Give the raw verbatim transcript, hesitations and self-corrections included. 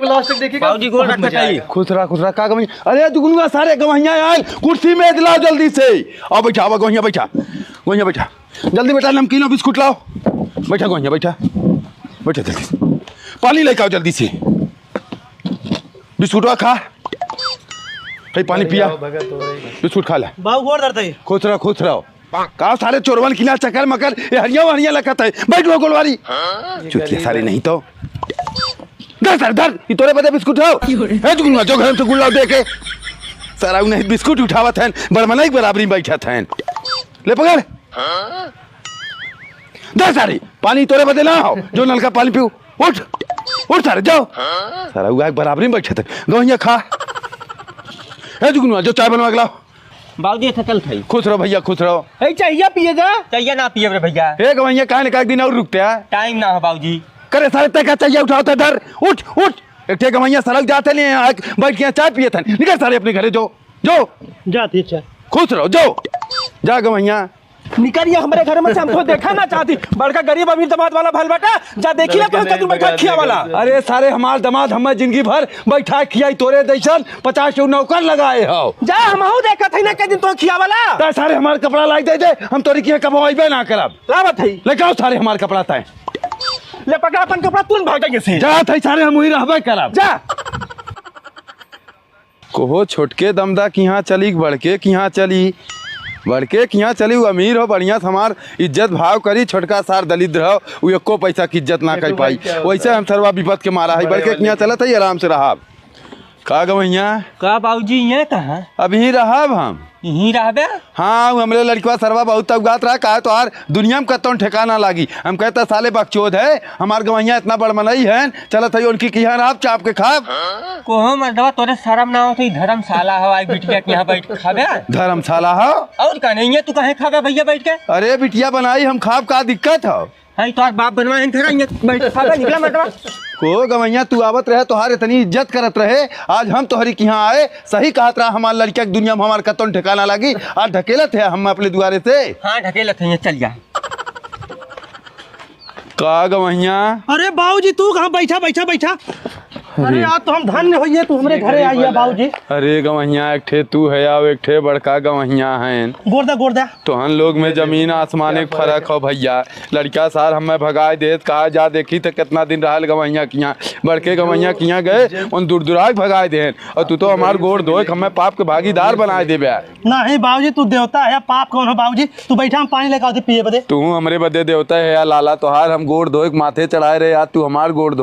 लास्ट तक देखिएगा। बाबूजी, गोड़ बहुत मजा आएगा। खुश रहा, खुश रहा। का गवैया? अरे दुगुनुआ, सारे गवैया आयल, कुर्सी मेज लाओ जल्दी से। आओ बैठा, आओ गवैया, बैठा, गवैया बैठा। जल्दी बेटा, नमकीन और बिस्कुट लाओ। बैठा गवैया, बैठा, बैठा जल्दी से। पानी लेके आओ जल्दी से। बिस्कुटवा खा, है पानी पिया, बिस्कुट खा ले। बाबू गोड़ दर्द है। खुश रहो, खुश रहो। का सारे चोरवन की ना चकर मकर, ये हरिया वहरिया लकत है। बैठ हुआ गोलवारी। चुतिया सारे नहीं तो। धर सर, धर, ई तोरे बदे बिस्कुट हो। हे जुगनुआ, जो घर से गुल्ला दे के। सारा उन्हें बिस्कुट उठावत हैं, बड़मनाई के बराबरी में बैठत हैं। ले पकड़। धर सारे, पानी तोरे बदे ना हो, जो नलका पानी पीऊ। उठ, उठ सारे, जाओ। सारा उगा के बराबरी में बैठत हैं। गवैया खा। हे जुगनुआ, जो चाय बनवा के लाओ। बाबूजी, थकल थई। खुश रहो भैया, खुश रहो। ए, चाहिए पिए जा। चाहिए ना पिए रे भैया। ए गवैया, काहे ने का एक दिन और रुकते हैं? टाइम ना हो बाबूजी। करे सारे, तय का चाहिए उठाओ, तय धर। उठ, उठ। एक ठे गवैया सड़क जाते नहीं है, आके बैठ के यहाँ चाय पिए थे। निकल सारे अपने घरे, जो, जो। जाती चाय। खुश रहो, जो। जा गवैया। निकल ये हमरे घर में से, हम तो देखा ना चाहती। बड़का गरीब अमीर दामाद वाला भल बेटा, जा देखी ना तो कदू बैठा खिया वाला। अरे सारे हमार दामाद हमें जिंदगी भर बैठा खियाई, तोरे जैसन पचास ठो नौकर लगाए हो। जा हमहू देखत है ना के दिन तो खिया वाला। तय सारे हमार कपड़ा लाई दे दे, हम तोरी किहाँ कबो अइबे ना करब। लावत है। लेके आओ सारे हमार कपड़ा तय। ले पकड़ा अपन कपड़ा, तू भागेंगे से। जात है सारे, हम वही रहबे करब। जा। कोहो छोटके दमदा किहाँ चली, बड़के किहाँ चली। बड़के किहाँ चली, उ अमीर हो, बढ़िया से हमार इज्जत भाव करी, छोटका सार दलिद्र हो, उ एको पैसा की इज्जत ना कर पाई। वैसे हम सरवा विपद के मारा है, बड़के किहाँ चलत है, आराम से रहब। का गवैया? का बाबूजी, ये कहाँ? अभी रहब हम। यहीं रहबे? हाँ, उ हमरे लड़कवा सरवा बहुत तउगात रहा, कहा तोहार दुनिया में कतौन ठिकाना लागी। हम कहता साले बकचोद है, हमार गवैया इतना बड़ मनई है, चलत है उनकी किहाँ रहब, चाप के खाब। कोहो मर्दवा, तोरे शर्म ना होत है, धर्मशाला हो, आई बिटिया के यहाँ बैठ के खाबे? धर्मशाला हो? और का नहीं है, तू कहे खाबे भैया बैठ के? अरे बिटिया बनाई हम खाब, का दिक्कत हो? है तोहार बाप बनवा है, घर आइए, बैठ के खाबे, निकला मर्दवा। को गवैया, तू आवत रहे, तोहार इतनी इज्जत करत रहे, आज हम तोहरी किहाँ आए, सही कहत रहा, हमार लड़का के दुनिया में हमार कतौन ठिकाना लागी, आज ढकेलत है हम अपने दुआरे से। हाँ, ढकेलत है, ये चल जा। का गवैया? अरे बाबूजी, तू कहाँ? बैठा, बैठा, बैठा। अरे अरे। आज तो हम धन्य होइए, तू हमरे घरे आई है बाबूजी। अरे गवैया, एक ठे तू है, आओ एक ठे बड़का गवैया हैं। गोड़ दा, गोड़ दा। तोहन लोग में जमीन आसमान एक फर्क हो भैया। लड़का सार हमें भगाए देत, कहा जा देखी तो कितना दिन रहल गवैया किहाँ, बड़के गवैया किहाँ गए, उन दुरदुराए भगाए देहन, और तू तो हमार गोड़ धोए के हमें पाप के भागीदार बनाए देबे। नहीं बाबूजी, तू देवता है, पाप कौन हो बाबूजी? तू बैठा, हम पानी लेके आवत ही पिए बदे। तू हमरे बदे देवता है या लाला, तोहार हम गोड़ धोए के माथे चढ़ाए रहे, आज तू हमार गोड़